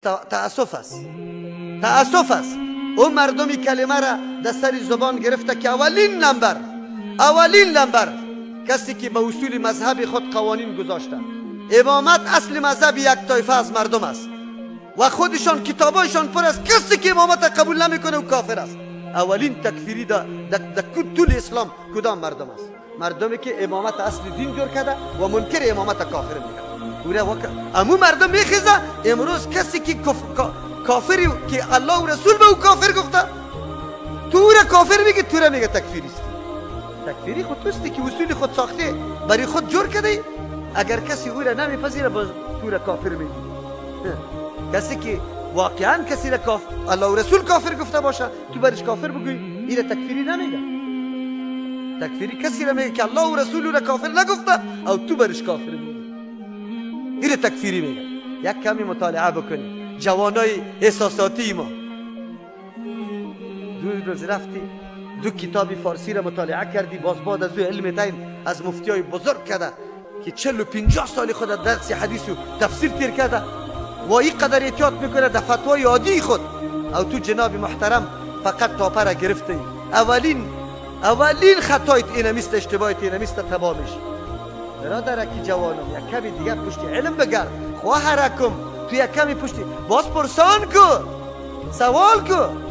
تأسف است، تأسف است. او مردمی کلمه را در سر زبان گرفته که اولین نمبر، اولین نمبر کسی که به اصول مذهب خود قوانین گذاشته. امامت اصل مذهب یک طایفه از مردم است و خودشان کتابایشان پر است. کسی که امامت قبول نمیکنه او کافر است. اولین تکفیری در طول اسلام کدام مردم است؟ مردمی که امامت اصل دین جور کرده و منکر امامت کافر میکنه. امو مردم میخیزه امروز کسی که کافری که الله و رسول به او کافر گفته، تو او را کافر میگی، تو را میگه تکفیریستی. تکفیری خود توستی که اصول خود ساخته برای خود جور کرده. اگر کسی او را نمیپذیره باز تو را کافر میگی. کسی که واقعا کسی را الله و رسول کافر گفته باشه تو برش کافر بگوی، این را تکفیری نمیگه. تکفیری کسی را میگه که الله و رسول او را کافر نگفته او تو برش کافر میگی، این را تکفیری میگه. یک کمی مطالعه بکنی جوانای احساساتی ما. دو روز رفتی دو کتاب فارسی را مطالعه کردی، باز بعد از او علم دین از مفتی های بزرگ کرده که 40 و 50 سال خود درس حدیث و تفسیر تیر کرده و این قدر احتیاط میکنه در فتوای عادی خود، او تو جناب محترم فقط تاپه را گرفتی. اولین خطایت اینمیست، اشتباهیت اینمیست، تباه میشی. برادر کی جوانم یک کمی دیگه پشت علم بگرد، خواهرکم تو یک کمی پشتی باز پرسان کو، سوال کو.